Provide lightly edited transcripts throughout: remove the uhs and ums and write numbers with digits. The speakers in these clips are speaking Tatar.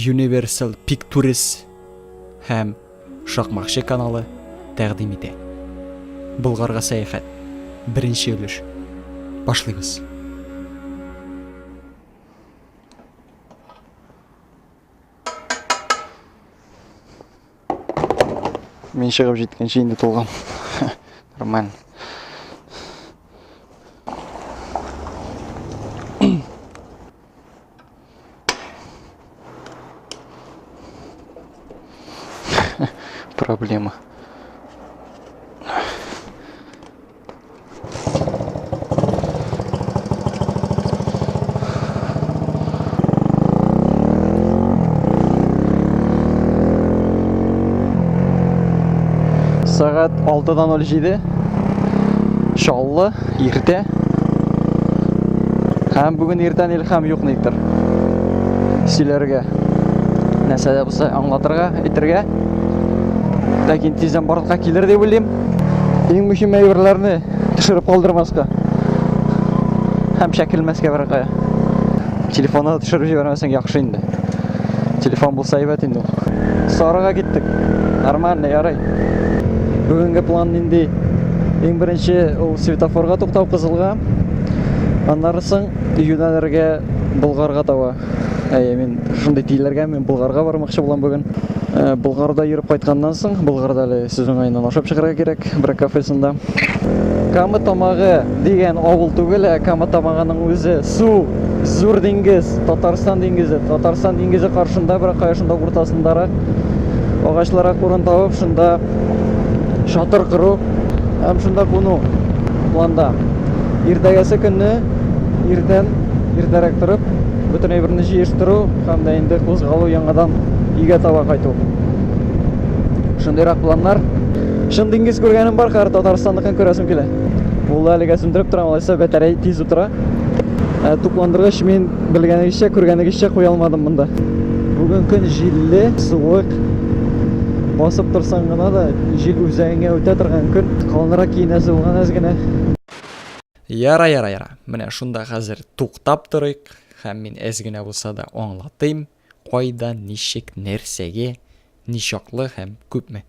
Universal Pictures һәм Шакмакчы каналы тәкъдим итә. Болгарга сәяхәт. Беренче өлеш. Башлыйбыз. Мин чыгып җиткәнче инде тулган. Нормально. Проблема. Сәгать 6:07. Чаллы, иртә. Һәм бүген иртән илһам юк никтер. Сөйләргә. Нәрсә дә булса аңлатырга, әйтергә. Ләкин тиздән барлыкка килер дип уйлыйм. Иң мөһим әйберләрне төшереп калдырмаска. Һәм чәкелмәскә бер кая. Телефонны да төшереп җибәрмәсәң яхшы инде. Телефон булса әйбәт инде ул. Сарыга киттек. Нормально, ярый. Бүгенге план нинди? Иң беренче ул светофорга туктау кызылга. Аннары соң юнәлергә Болгарга таба. Әйе, мин шундый тилергән, мин Болгарга бармакчы булам бүген. Э, Болгарда йөреп кайтканнан соң, Болгарда әле сүз уңаеннан ашап чыгарга кирәк, бер кафесында. Кама Тамагы дигән авыл түгел, ә Кама Тамагының үзе су, зур диңгез, Татарстан диңгезе. Татарстан диңгезе каршында, бер кая шунда уртасындарак агачларак урын табып, шунда шатыр кору һәм шунда куну планда. Иртәгәсе көнне иртән иртәрәк торып, бөтен әйберне җыештыру һәм дә инде кузгалу яңадан өйгә таба кайту. Шундыйрак планнар. Чын диңгез күргәнем бар, хәзер Татарстанныкын күрәсем килә. Ул әлегә сүндереп торам, алайса батарей тиз утыра. Ә, тукландыргыч мин белгәнегезчә, күргәнегезчә куя алмадым монда. Бүген көн җилле, суык. Басып торсаң гына да җил үзәгеңә үтә торган көн. Калынрак киенәсе булган әз генә. Яра, яра, яра. Менә шунда хәзер туктап торыйк һәм мин әз генә булса да аңлатыйм, кайда, ничек, нәрсәгә, ничаклы һәм күпме.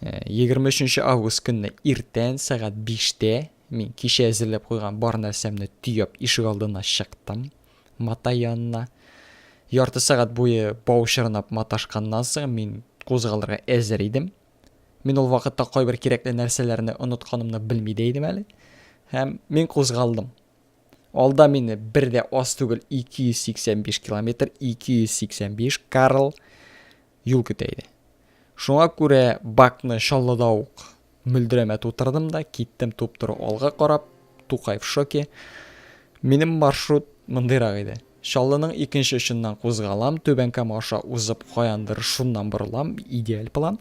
23 э, август көнне иртән сәгать 5-тә мин кичә әзерләп куйган бар нәрсәмне төяп ишек алдына чыктым. Матай янына. Ярты сәгать буе бау чорнап маташканнан соң мин кузгалырга әзер идем. Мин ул вакытта кайбер кирәкле нәрсәләрне онытканымны белми дә идем әле. Һәм мин кузгалдым. Алда мине бер дә аз түгел 285 километр, 285 Карл юл көтә иде. Шуңа күрә бакны Чаллыда ук мөлдерәмә тутырдым да, киттем туп-туры алга карап, Тукай в шоке. Минем маршрут мондыйрак иде. Чаллының икенче очыннан кузгалам, Түбән Кама аша узып, каяндыр шуннан борылам, идеаль план.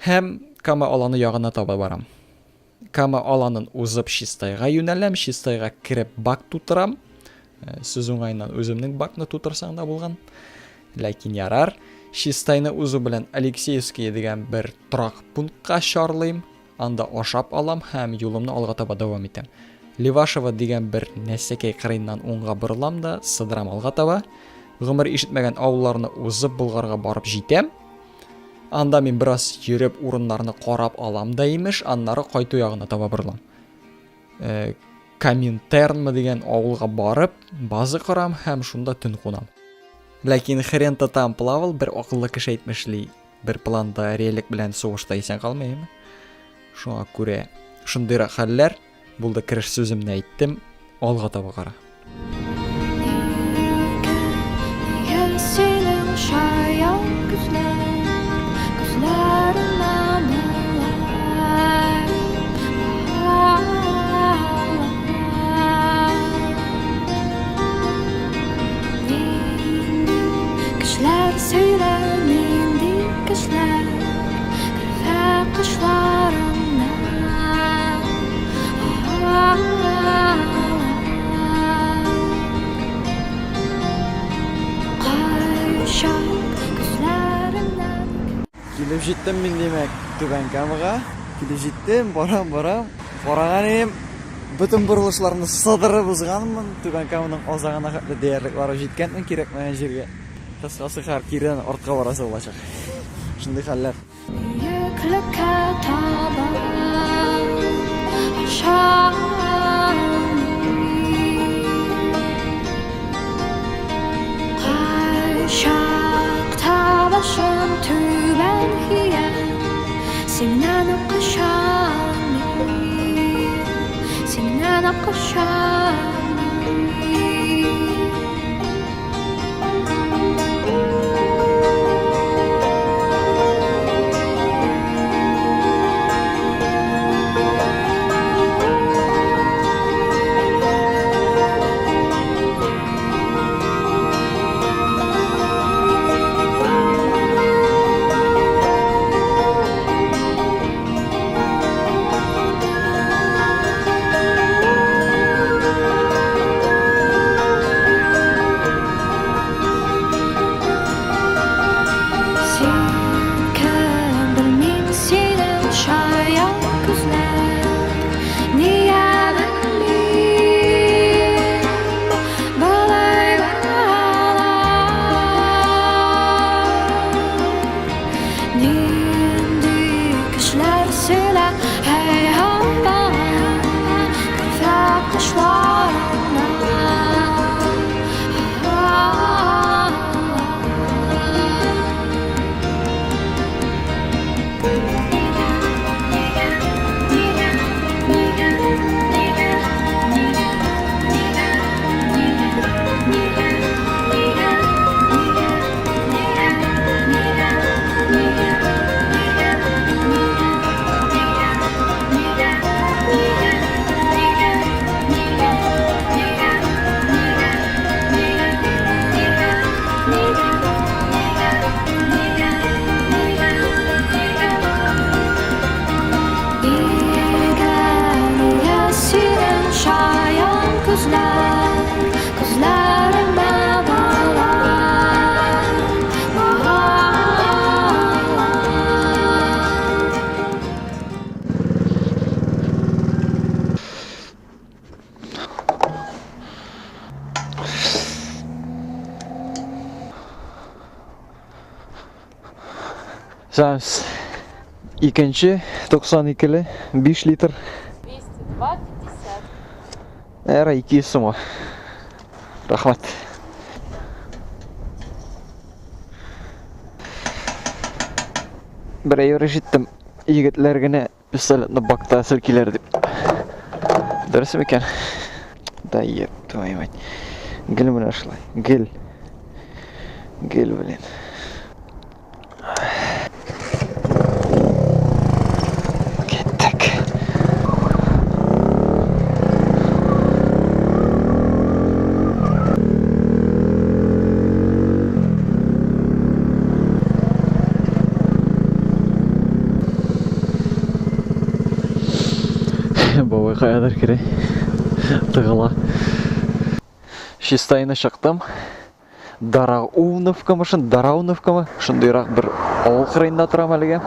Һәм Кама аланы ягына таба барам. Кама аланын узып Чистайга юнәләм, Чистайга кереп бак тутырам. Э, сүз уңаеннан үземнең бакны тутырсаң да булган. Ләкин ярар. Чистайны узу белән Алексеевское дигән бер торак пунктка чарлыйм. Анда ашап алам һәм юлымны алга таба дәвам итәм. Левашево дигән бер нәрсәкәй кырыеннан уңга борылам да, сыдырам алга таба. Гомер ишетмәгән авылларны узып Болгарга барып җитәм. Анда мин бераз йөреп урыннарны карап алам да имеш, аннары кайту ягына таба борылам. Э, Коминтернмы дигән авылга барып, база корам һәм шунда төн кунам. Ләкин хрен то там плавал, бер акыллы кеше әйтмешли, бер планда реальлек белән сугышта исән калмыйм. Шуңа күрә шундыйрак хәлләр булды, кереш сүземне әйттем, алга таба кара. Кешеләр сөйләр нинди кешеләр Керфек кашларыңнан. җиттем мин, димәк, Түбән Камага. Килеп җиттем, барам, барам. Караган идем, бөтен борылышларны сыдырып узганмын. Түбән Каманың азагына хәтле диярлек барып җиткәнмен кирәкмәгән җиргә. Кыскасы, хәзер киредән артка барасы булачак. Шундый хәлләр. Бөеклеккә таба ашам Кайчакта башым түбән иям, Синнән качам мин, Синнән качам мин. Син кем, белмим, синең чая күзләр. Нигә белмим, болай балалар. Нинди кешеләр сөйлә, һәй Керфек кашларыңнан. Нигә, нигә синең шаян күзләр, Күзләремә бала, бала. Сәмс. Икенче 92-ле 5 литр. 202,50. Әра 200 сумга. Рәхмәт. Бер әйбер ишеттем. Егетләр генә пистолетны бакта селкиләр дип. Дөрес микән? Да еб твою мать. Гел менә шулай. Гел. Гел, блин. Киттек. Бабай каядыр керә. Тыгыла. Чистайны чыктым. Дарауновкамы, шын Дарауновкамы, шундыйрак бер авыл кырыенда торам әлегә.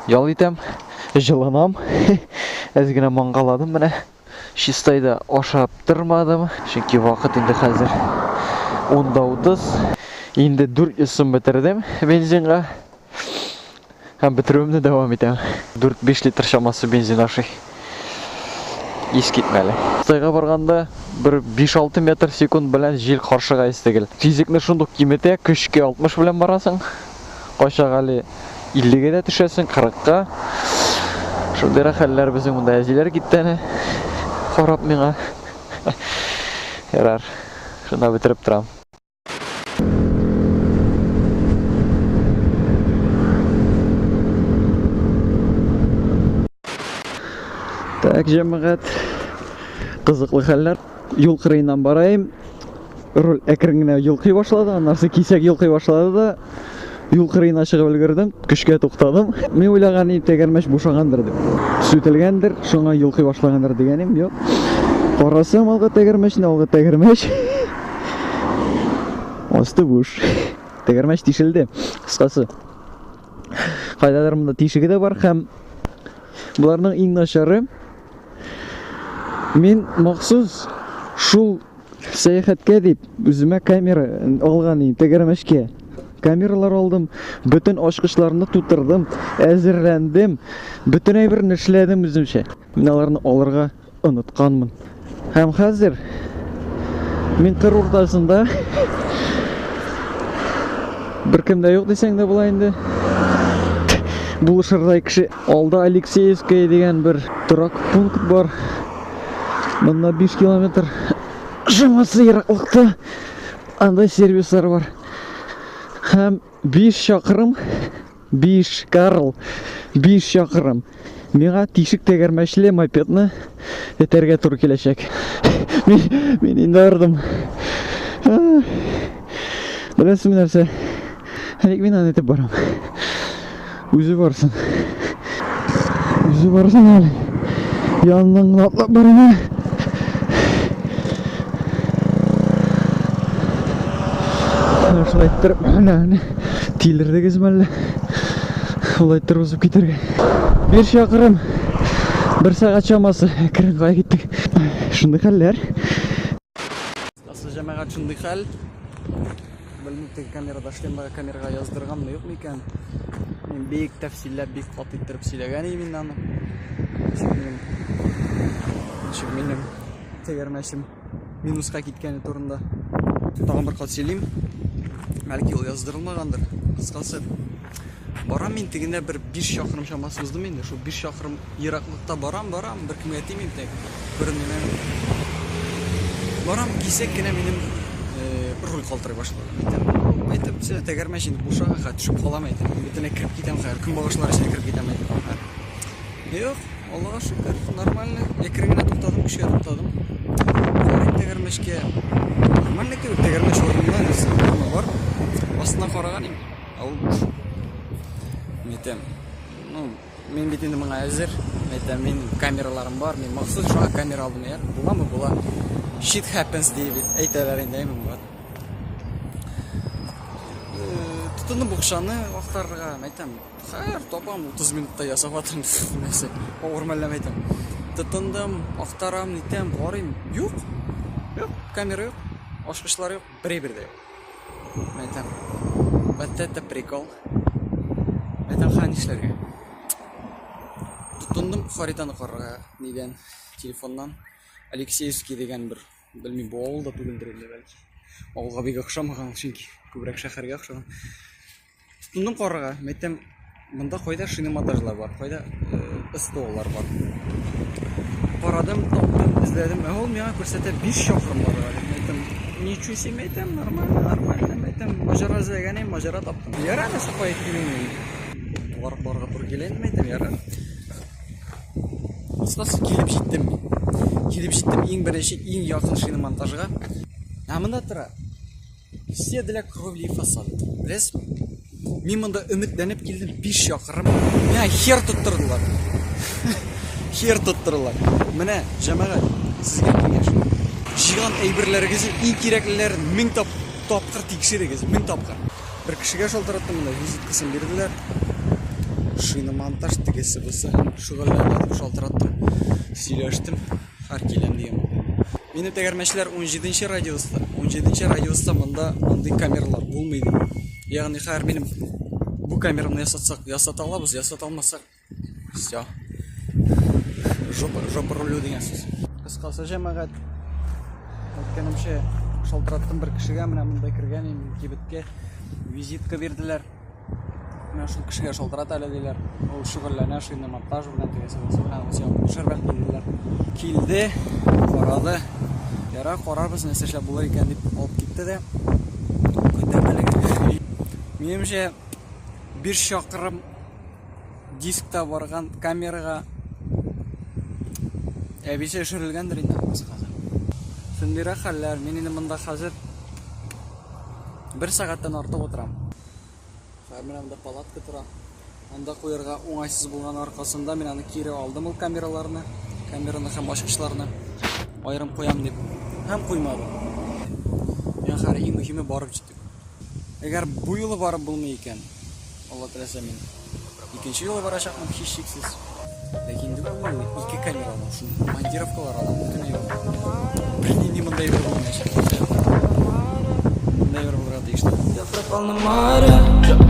Ял итәм, җылынам. Әз генә маңгаладым менә. Чистайда ашап тормадым, чөнки вакыт инде хәзер 10:30. Инде 400 сум бетердем бензинга. Һәм бетерүемне дәвам итәм. 4-5 литр чамасы бензин ашый. Искитмәле. Чистайга барганда бер 5-6 метр секунд белән җил каршыга истегел. Физикны шундук киметә, көчкә 60 белән барасың. Кайчак әле 50-гә дә төшәсең, 40-ка. Шундыйрак хәлләр безнең монда әзиләр китте әнә. Карап миңа. Ярар. Шунда бетереп торам. Так, җәмәгать, кызыклы хәлләр. Юл кырыеннан барайым. Руль әкрен генә йолкый башлады, аннары кисәк йолкый башлады да, юл кырыена чыгып өлгердем, көчкә туктадым. Мин уйлаган идем, тәгәрмәч бушагандыр дип. Сүтелгәндер, шуңа йолкый башлагандыр дигән идем, юк. Карасам, алгы тәгәрмәчне, алгы тәгәрмәч. Асты буш. Тәгәрмәч тишелде, кыскасы. Кайдадыр монда тишеге дә бар һәм боларның иң начары мин махсус шул сәяхәткә дип үземә камера алган идем, тәгәрмәчкә. Камералар алдым, бөтен ачкычларны тутырдым, әзерләндем, бөтен әйберне эшләдем үземчә. Мин аларны алырга онытканмын. Һәм хәзер мин кыр уртасында беркем дә юк дисәң дә була инде. Булышырдай кеше. Алда Алексеевская дигән бер торак пункт бар. Моннан 5 километр чамасы ераклыкта анда сервислар бар. Һәм 5 чакрым 5, Карл, 5 чакрым. Миңа тишек тәгәрмәчле мопедны этәргә туры киләчәк. Мин, мин инде ардым. Беләсезме нәрсә? Ник мин аны этеп барам? Үзе барсын. Үзе барсын әле. Яныннан гына атлап барам әле. Шулай иттереп, менә, менә. Тилердегезме әллә? Шулай иттереп узып китәргә. Бер чакрым, бер сәгать чамасы әкрен кая киттек. Шундый хәлләр. Асыл җәмәгать шундый хәл. Белмим, теге камерада шлемдагы камерага яздырганмы, юкмы икән. Мин бик тәфсилләп, бик каты иттереп сөйләгән идем инде аны. Ничек минем, ничек минем тәгәрмәчем минуска киткәне турында. Тагын бер кат сөйлим. Бәлки ул яздырылмагандыр. Кыскасы, барам мин тегендә бер 5 чакрым чамасы уздым инде. Шул 5 чакрым ераклыкта барам, барам, беркемгә тимим тек. Күренмим. Барам, кисәк кенә минем э, руль калтырый башлады. Әйтәм, әйтәм, все, тәгәрмәч инде бушага, хәзер төшеп калам, әйтәм. Бөтенләй кереп китәм хәзер, көнбагышлар эченә кереп китәм, әйтәм. Юк, Аллага шөкер, нормально. Әкрен генә туктадым, көчкә туктадым. Карыйм тәгәрмәчкә. Нормально кебек, тәгәрмәч урынында нәрсә урыны бар. Астына караган идем, ә ул буш. Мин әйтәм, ну, мин бит инде моңа әзер. Мин әйтәм, мин камераларым бар, мин махсус шуңа камера алдым. Яр, буламы, була. Shit happens дип әйтәләр инде, әйме, вот. Э, тотындым букчаны актарырга, әйтәм, Хәер, табам, 30 минутта ясап атам, нәрсә, авыр мәлләм әйтәм. Тотындым, актарам, нитәм, карыйм, юк. Юк, камера юк, ачкычлар юк, бер әйбер дә юк. Мин әйтәм, вот это прикол. Әйтәм, хәзер нишләргә? Тотындым хаританы карарга, нидән, телефоннан. Алексеевский дигән бер, белмим, бу авыл да түгелдер инде бәлки. Авылга бик охшамаган, чөнки күбрәк шәһәргә охшаган. Тотындым карарга, мәйтәм, монда кайда шиномонтажлар бар, кайда э, СТОлар бар. Карадым, таптым, эзләдем. Ә ул миңа күрсәтә 5 чакрым барырга дип. Мәйтәм, ничего себе, мәйтәм, нормально, нормально, мәйтәм, маҗара эзләгән идем, маҗара таптым. Ярар, нәрсә кая килмим. Барып барырга туры килә инде, мәйтәм, ярар. Кыскасы, килеп җиттем мин. Килеп җиттем иң беренче, иң якын шиномонтажга. Ә монда тора. Все для кровли и фасада. Беләсезме? Мин монда өметләнеп килдем 5 чакрым. Миңа хер тоттырдылар. Хер тоттырдылар. Менә, җәмәгать, сезгә киңәш. Җыйган әйберләрегезнең иң кирәклеләрен мең тап тапкыр тикшерегез, мең тапкыр. Бер кешегә шалтыраттым монда, визиткасын бирделәр. Шиномонтаж тегесе бусы шөгыльләнә дип шалтыраттым. Сөйләштем. Хәр киләм дигән булды. Минем тәгәрмәчләр 17 нче радиуста. 17 нче радиуста монда андый камералар булмый ди. Ягъни хәер минем бу камераны ясатсак, ясата алабыз, ясата алмасак, все. Жопа, жопа рулю дигән сүз. Кыскасы җәмәгать, әйткәнемчә, шалтыраттым бер кешегә, менә монда кергән идем кибеткә, визитка бирделәр. Менә шул кешегә шалтырат әле диләр. Ул шөгыльләнә шиномонтаж белән тегесе бусы белән ул сиңа булышыр бәлки диделәр. Килде, карады. Ярар, карарбыз, нәрсә эшләп булыр икән дип алып китте дә. Көтәм әлегә. Минемчә, 5 чакрым дискта барган камерага әбисе өшерелгәндер инде кыскасы. Шундыйрак хәлләр. Мин инде монда хәзер бер сәгатьтән артык утырам. Хәзер менә монда палатка тора. Анда куярга уңайсыз булган аркасында мин аны кире алдым ул камераларны, камераны һәм ачкычларны аерым куям дип. Һәм куймадым. Миңа хәзер иң мөһиме барып җитү. Әгәр бу юлы барып булмый икән, Алла теләсә мин Икенче юлы барачакмын, һичшиксез. Ләкин инде ул ике камерадан, шундый монтировкалар алам, бөтен әйбер. Бернинди монда әйбер булмаячак. Монда әйбер булырга тиеш түгел. Я пропал на море.